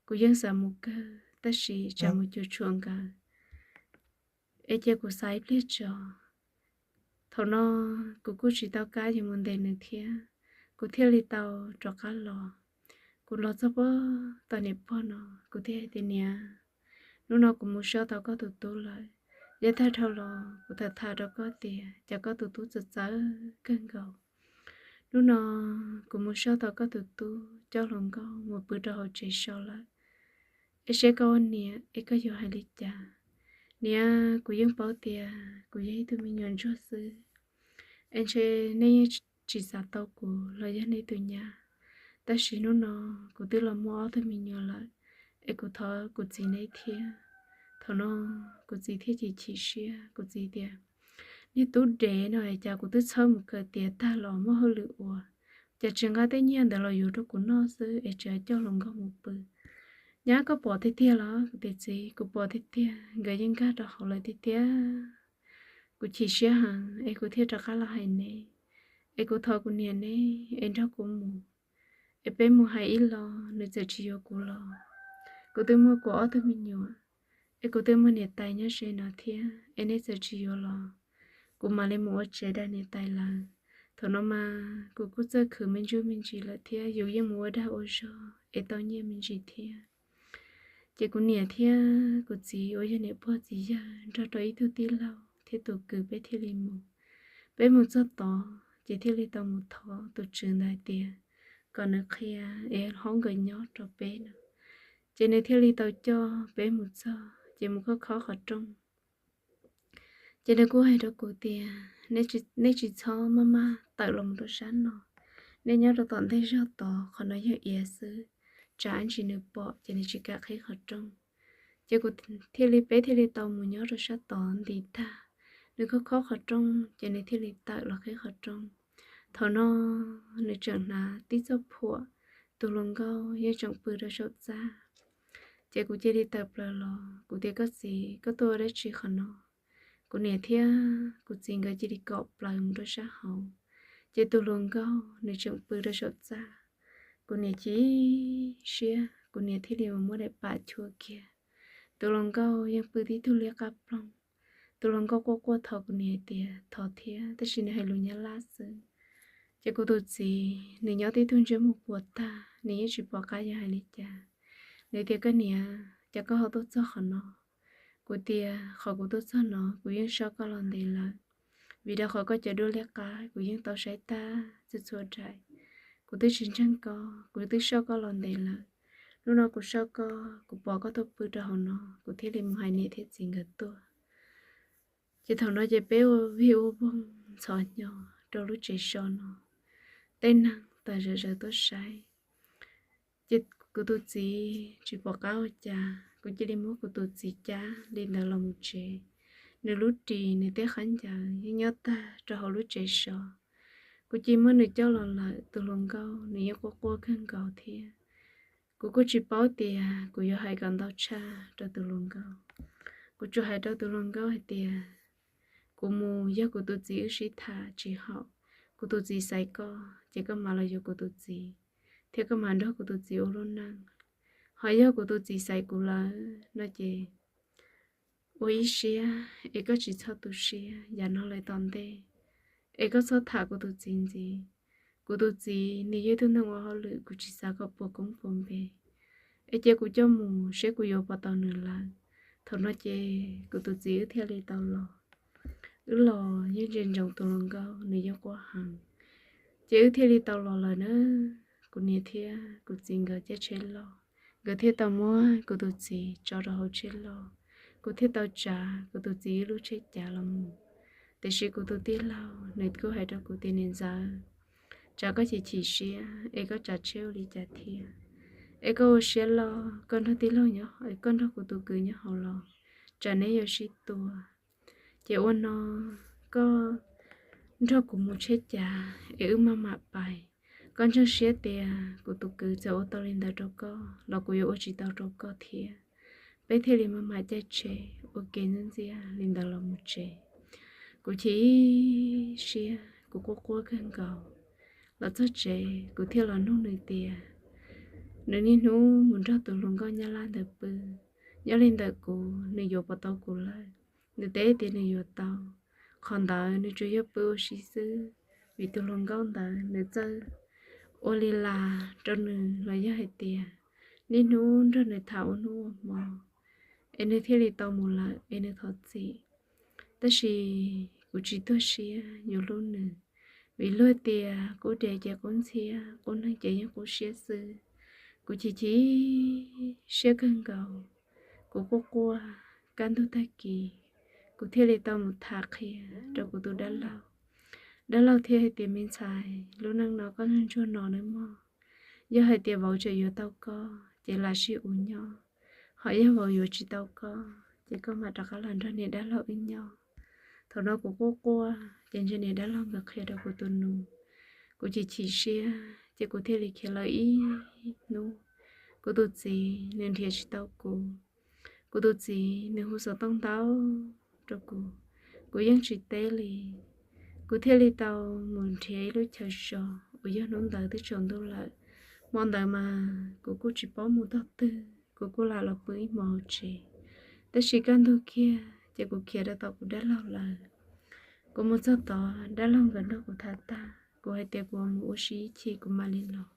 Kuv yeej xav mus kawg, tab sis tsam mus cuag tshuam nkawd es cia kuv xav ib pliag tso. Thaum no kuv kuj tsis tau kab yuav mus ntes nws thiab, kuv thiaj li tau rov qab los. Kuv los txog puag tom niam pog no, kuv thiaj hais tias, Niam, hnub no kuv mus soj tau koj tus tub lawm. Yav tag dhau los kuv tham tham rau koj tias cas koj tus tub txawv txawv kawg nkaus. Hnub no kuv mus soj tau koj tus tub coj hluas nkauj mus pw rau hauv tsev so lawm. Es seb koj ua niam es koj yuav hais li cas? Niam, kuv yeej paub tias kuv yog ib tug me nyuam ntsuag xwb, es ntshe nej yeej tsis xav tau kuv los yog nej tus nyab. Tab sis hnub no kuv twb los muaj ob tug me nyuam lawm, es kuv thov kuv txiv neb thiab. Thaum no kuv txiv thiaj chim chim siab, kuv txiv tias, Niag tub dev no, cas kuv twb txhawb mus kawm tiav tag los muaj hauj lwm ua, cas tsis nqa tej nyiaj ntawd los yuav rau kuv noj xwb es tseem coj hluas nkauj mus pw? Nyab, koj pom tiag tiag los? Kuv tias, Txiv, kuv pom tiag tiag, nkawd yeej nkag rau hauv lawm tiag tiag. Kuv chim siab heev es kuv thiaj rov qab los hais neb, es kuv thov kuv niam neb es nrog kuv mus, es peb mus hais ib los nws txawm tsis yuav kuv los, kuv twb muaj kuv ob tug me nyuam, es kuv twb muaj niam tais nyob ze no thiab, es neb txawm tsis yuav los, kuv mam li mus ua tsev dag niam tais lawv. Thaum no mas kuv kuj txawj khwv me ntsuj me ntsis lawm thiab, yus yeej mus ua dag ua zog es tau nyiaj me ntsis thiab. Ces kuv niam thiab kuv txiv uas yog niam pog txiv yawg nrog rau ib tug tij laug thiab tus kwv peb thiaj li mus. Peb mus txog tod ces thiaj li tau mus thov tus tswv ntawd hais tias kom nws qhia es hlob nkawd nyob rau peb no. Ces nws thiaj li tau coj peb mus txog ces mus khob khob qhov rooj. Ces nws kuj hais rau kuv tias, Nej tsis txhob maj maj tawm los mus rau sab no, nej nyob rau tom ntej zog tod, qhov no yog iav xwb, tsam ib ntsis nws pom ces nws tsis kam qhib qhov rooj. Ces kuv thiaj li, peb thiaj li tau mus nyob rau sab tod nti tag, nws khob khob qhov rooj ces nws thiaj li tawm los qhib qhov rooj. Thaum no nws tseem hnav tib txoj phuam, tus hluas nkauj yeej tseem pw rau saum txaj. Ces kuv cia li tawm plaws los, kuv tias, Koj txiv, koj tuaj ua dab tsi qhov no? Kuv niam thiab kuv txiv nkawd cia li kom plaws mus rau sab hauv, ces tus hluas nkauj nws tseem pw rau saum txaj. Kuv niam chim siab, kuv niam thiaj li mus muab daim pam chua kiag. Tus hluas nkauj yeej pw tib tug liab qab ploog. Tus hluas nkauj quaj quaj thov kuv niam hais tias thov thiab, tab sis nws hais lus Nyab Laj xwb. Ces kuv tus txiv nws nyob tib tug ntsej muag puas tag, nws yeej tsis pom qab yuav hais li cas. Nws tias, Koj niam, cas koj ho tuaj txog qhov no? Kuv tias, Qhov kuv tuaj txog no kuv yeej soj koj los ntev lawm, vim rau qhov koj cov duab liab qab kuv yeej tau saib tag txhua txhua daim. Kuv twb tsis ntseeg koj, kuv twb soj koj los ntev lawm. Hnub no kuv soj koj, kuv pom koj tuaj pw rau hauv no, kuv thiaj li mus hais niam thiab txiv nkawd tuaj. Ces thaum no ces peb ua vij ua voog ntxhov hnyo rau lub tsev so no, tej neeg tawm zom zaws tuaj saib. Ces kuv tus txiv tsis pom qab ua cas, kuv cia li muab kuv tus txiv cab li ntawd los mus tsev. Nws lub ris nws tej khaub ncaws yeej nyob tag rau hauv lub tsev so. Kuv cia li muab nws coj los lawm, tus hluas nkauj nws yeej quaj quaj kawg nkaus thiab. Kuv kuj tsis paub tias kuv yuav hais kom ntau tshaj rau tus hluas nkauj. Kuv tsuas hais rau tus hluas nkauj hais tias, Kuv mus yog kuv tus txiv wb sib tham tsis haum, kuv tus txiv xaiv koj ces koj mam los yuav kuv tus txiv, thiab koj mam nrog kuv tus txiv ua lub neej. Ho yog kuv tus txiv xaiv kuv lawm no ces ua ib siab es koj tsis txhob tu siab, yav no lawm tom ntej es koj txhob tham kuv tus txiv ntxiv. Kuv tus txiv nws yog ib tug neeg ua hauj lwm, kuv tsis xav kom puas koob puas npe. Es cia kuv coj mus seb kuv yuav puas tau nws lawm. Thaum no ces kuv tus txiv wb thiaj li tau los. Wb los yeej ntsia ntsoov tus hluas nkauj nws yeej quaj heev. Ces wb thiaj li tau los lawm na. Kuv niam thiab kuv txiv nkawd caij tsheb loj, nkawd thiaj tau muab kuv tus txiv tso rau hauv tsheb loj, kuv thiaj tau tsav kuv tus txiv wb lub tsheb cav los mus. Tiam sis kuv tus tij laug nws kuj hais rau kuv tias, Niam ntxawm, tsam koj chim chim siab es koj tsav tsheb ua li cas thiab? Es koj ua siab loj, koj nrog tij laug nyob, koj nrog kuv tus kwv nyob hauv los tsam neb yuav sib tua. Ces ua no, koj nrog kuv mus tsheb cav es wb maj mam pais. Koj ntseeg siab tias kuv tus kwv txawm ua tau li ntawd rau koj los kuv yuav ua tsis tau rau koj thiab. Peb thiaj li maj mam caij tsheb ua ke ntxiab ntxiab li ntawd los mus tsev. Kuv chim siab, kuv quaj quaj kawg nkaus. Los txog tsev kuv thiaj los nug nws tias, nws niaj hnub mus nrog tus hluas nkauj Nyab Laj ntawd pw, nyob li ntawm kuv nws yuav puas tau kuv lawm? Nws teb tias nws yuav tau. Qhov ntawd nws tsuas yog pw ua si xwb, vim tus hluas nkauj ntawd nws txawj ua li las rau nws los yog hais tias niaj hnub nrog nws tham ua hnub ua hmo, es nws thiaj li tau mus lawm es nws thov txim. Tab sis kuv tsis tuag siab yuav hlub nws, vim luag tias qub dev ces qub ntxhiab, qub neeg ces yeej qub siab xwb. Kuv chim chim siab kawg nkaus, kuv quaj quaj. Kaj ntug tag kis kuv thiaj li tau mus tham qhia rau kuv tus dab laug. Dab laug thiaj hais tias, Me ntxhais, lub neej no koj ntsuag ntsuag no nawb mog. Yog hais tias vauv tseem yuav tau koj ces lam sib ua nyob, ho yog vauv yuav tsis tau koj ces koj mam rov qab los nrog niam dab laug wb nyob. Thaum no kuv quaj quaj ces ntshe niam dab laug nkawd qhia rau kuv tus nus. Kuv chim chim siab ces kuv thiaj li khiav lawm ib hnub. Kuv tus txiv nws nrhiav tsis tau kuv. Kuv tus txiv nws hu xov tooj ntau rau kuv, kuv yeej tsis teb li. Kuv thiaj li tau mus nrhiav ib lub chaw so uas yog hnub ntawd twb tsaus ntuj lawm. Hmo ntawd mas kuv kuj tsis paub mus tog twg, kuv kuj lam los pw ib hmos hauv tsev. Tab sis kaj ntug kiag ces kuv khiav rau tom kuv dab laug lawv. Kuv mus txog tod, dab laug nkawd nrog kuv tham tag, kuv hais tias kuv mus ua si ib chim kuv mam li los.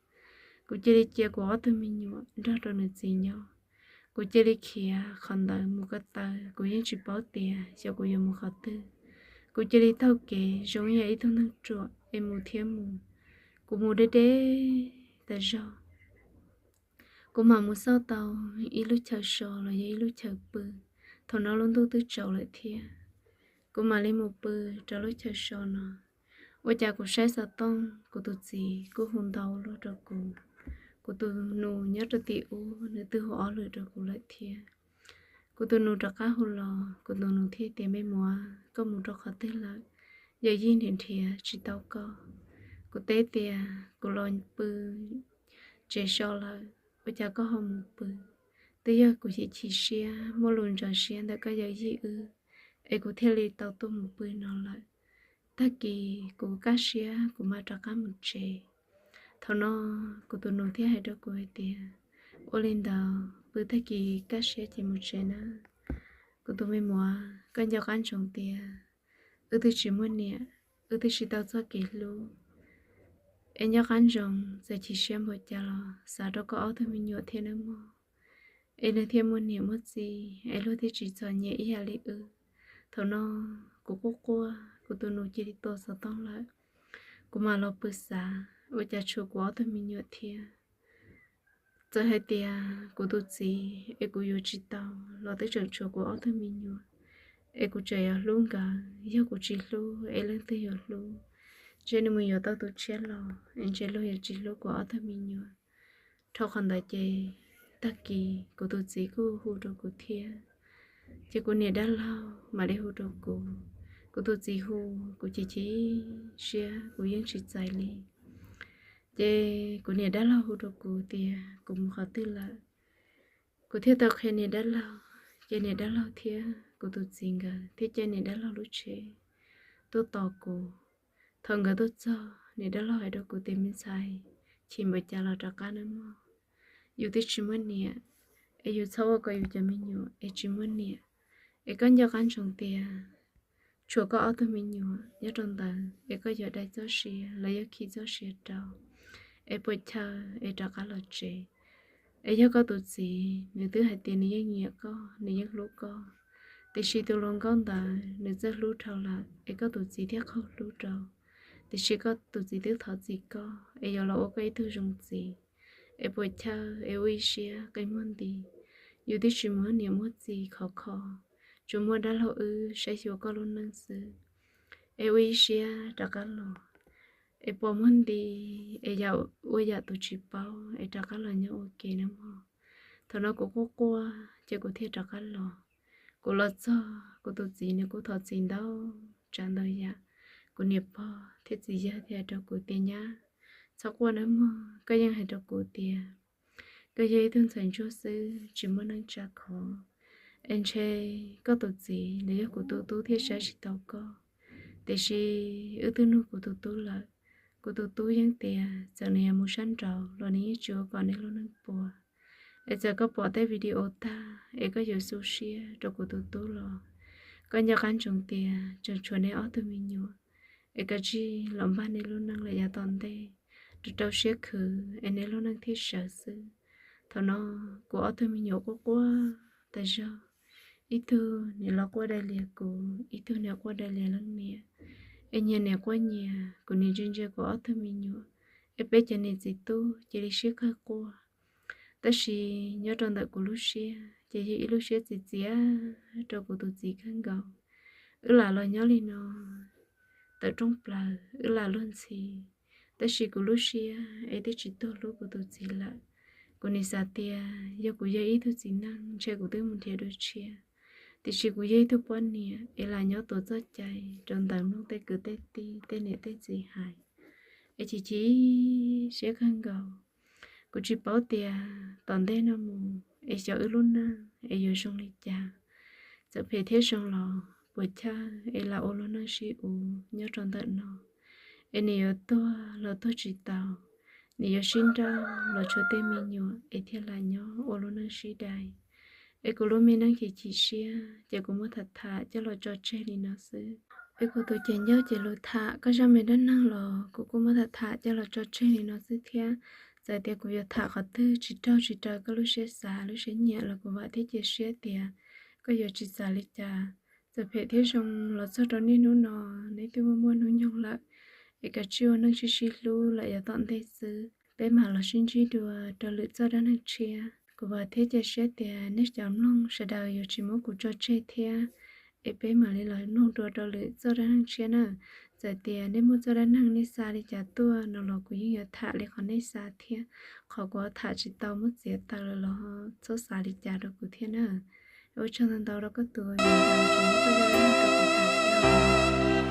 Kuv cia li cia kuv ob tug me nyuam nrog rau nws txiv nyob. Kuv cia li khiav qhov ntawd mus ko taw, kuv yeej tsis paub tias xyov kuv yuav mus qhov twg. Kuv cia li taug kev zoo ib yam ib tug neeg ruam es mus thiab mus. Kuv mus deb deb tas zog, kuv mam mus xauj tau ib lub chaw so los yog ib lub chaw pw. Thaum no lub ntuj twb tsaus lawm thiab, kuv mam li mus pw rau lub chaw so no. Ua cas kuv saib xov tooj, kuv tus txiv kuj hu ntau luaj rau kuv. Kuv tus nus nyob rau tim ub, nws twb hu ob lwm rau kuv lawm thiab. Kuv tus nus rov qab hu los, kuv tus nus thiaj tias, Me Muas, koj mus rau qhov twg lawm? Yawm yij nrhiav nrhiav tsis tau koj. Kuv teb tias, Kuv los pw tsev so lawm, ua cas koj ho mus pw? Twb yog kuv chim chim siab, muaj lus ntxhov siab ntawm koj yawm yij wb, es kuv thiaj li tau tuaj mus pw no lawm. Tag kis kuv kaj siab kuv mam rov qab mus tsev. Thaum no kuv tus nus thiaj hais rau kuv hais tias, Ua li ntawd pw tag kis kaj siab ces mus tsev na. Kuv tus me muam, koj nco qab ntsoov tias wb twb tsis muaj niam, wb twb tsis tau txoj kev hlub. Es nco qab ntsoov, txawm chim siab npaum cas los xav rau koj ob tug me nyuam thiab nawb mog. Es nws thiaj muaj niam muaj txiv, es luag thiaj tsis txom nyem ib yam li wb. Thaum no kuv quaj quaj, kuv tus nus cia li tua xov tooj lawm. Kuv mam los pw xav, ua cas tshuav kuv ob tug me nyuam thiab. Txawm hais tias kuv tus txiv es kuv yuav tsis tau los twb tseem tshuav kuv ob tug me nyuam, es kuv tseem yuav hlub nkawd. Yog kuv tsis hlub es leej twg yuav hlub? Ntshe nws mus yuav tau tus tshiab los, es ntshe luag yuav tsis hlub kuv ob tug me nyuam. Dhau qhov ntawd ces tag kis kuv tus txiv kuj hu rau kuv thiab. Ces kuv niam dab laug mam li hu rau kuv. Kuv tus txiv hu, kuv chim chim siab kuv yeej tsis txais li. Ces kuv niam dab laug hu rau kuv tias kuv mus qhov twg lawm. Kuv thiaj tau qhia niam dab laug, ces niam dab laug thiab kuv tus txiv nkawd thiaj caij niam dab laug lub tsheb tuaj tos kuv. Thaum nkawd tuaj txog, niam dab laug hais rau kuv tias, Me ntxhais, chim npaum cas los rov qab nawb mog. Yus twb tsis muaj niam, es yus txhob ua kom yus cov me nyuam es tsis muaj niam. Es koj nco qab ntsoov tias tshuav koj ob tug me nyuam nyob rau ntawd, es koj yuav dai txoj sia los yog khi txoj sia rau, es puas chaw es rov qab los tsev. Es yog koj tus txiv, nws twb hais tias nws yeej nyiam koj, nws yeej hlub koj, tiam sis tus hluas nkauj ntawd nws txawj hlub dhau lawm, es koj tus txiv thiaj qaug hlub rau. Tiam sis koj tus txiv twb thov txim koj, es yuav los ua koj ib tug zoo txiv. Es puas chaw es ua ib siab qi muag nti. Yus twb tsis muaj niam muaj txiv khov kho, tsuas muaj dab laug wb saib xyuas koj lub neej xwb. Es ua ib siab rov qab los, es pos muag nti, es yam ua yam tus tsis paub, es rov qab los nyob ua ke nawb mog. Thaum no kuv quaj quaj ces kuv thiaj rov qab los. Kuv los txog, kuv tus txiv nws kuj thov txim ntau tsav ntau yam. Kuv niam pog thiab txiv yawg thiaj hais rau kuv tias, Nyab, txhob quaj nawb mog, koj yeej hais rau kuv tias koj yog ib tug ntxhais ntsuag xwb, tsis muaj neej tsa khov. Es ntshe koj tus txiv nws yog kuv tus tub thiaj saib tsis tau koj. Tiam sis wb twb nug kuv tus tub lawm, kuv tus tub yeej tias txawm nws yuav mus sab nraud los nws yeej tsis ua kom neb lub neej puas. Es txawm koj pom tej video tag es koj yuav xu siab rau kuv tus tub los, koj nco qab ntsoov tias tseem tshuav neb ob tug me nyuam, es kav tsij los npaj neb lub neej lawm yav tom ntej, rau rau siab khwv es neb lub neej thiaj sawv xwb. Thaum no kuv ob tug me nyuam quaj quaj tas zog, ib tug niam los quaj dai lias kuv, ib tug niam quaj dai lias leej niam. Es nyias niam quaj nyias, kuv niam ntsia ntsia kuv ob tug me nyuam, es peb cov niam txiv tub cia li sib qawg quaj. Tab sis nyob rau ntawm kuv lub siab ces yog ib lub siab txiv txiav rau kuv tus txiv kawg nkaus. Wb lam los nyob li no tawm rooj plaws, wb lam luag ntxhi, tab sis kuv lub siab es twb tsis tuag hlub kuv tus txiv lawm. Kuv nim xav tias yog kuv yog ib tug txiv neej ntshe kuv twb mus nrhiav dua tshiab, Tiam sis kuv yog ib tug poj niam es lam nyob tuav txoj cai rau ntawm mloog tej kwv tej tij tej niam tej txiv hais, es chim chim siab kawg nkaus. Kuv tsis paub tias tom ntej no mus es xyov wb lub neej es yuav zoo li cas. Txawm phem thiab zoo los puas chawj es lam ua lub neej sib uv nyob rau ntawm no, es nws yuav tuag los tuag tsis tau, nws yuav sib nrauj los tshuav tej me nyuam es thiaj lam nyob ua lub neej sib dai. Es kuv lub me neej chim chim siab ces kuv muab tham tham coj los tso tseg li no xwb. Es kuv tus ceg ncauj ces lus tham koj zaj me dab neeg los kuv kuj muab tham tham coj los tso tseg li no xwb thiab. Txawm tias kuv yuav tham qhov twg tsis raug tsis raws koj lub siab xav lub siab nyiam los kuv vam thiab cia siab tias koj yuav tsis xav li cas. Txawm phem thiab zoo los txog rau niaj hnub no, neb twb muaj muaj hnub nyoog lawm, es kav tsij ua neej sib sib hlub lawm yav tom ntej xwb, peb mam los sib ntsib dua rau lwm txoj dab neeg tshiab. Kuv vam thiab cia siab tias nej cov mloog sawv daws yuav tsis muab kuv tso tseg thiab, es peb mam li los mloog dua rau lwm txoj dab neeg tshiab na. Txawm tias nej muaj txoj dab neeg nej xav li cas tuaj no los kuv yeej yuav tham li qhov nej xav thiab. Qhov kuv tham tsis tau muab txiav tawm lawm los txhob xav li cas rau kuv thiab na. Ua tsaug ntau ntau rau koj tus uas nyiam los tseem muab koj zaj dab neeg rau kuv tham thiab.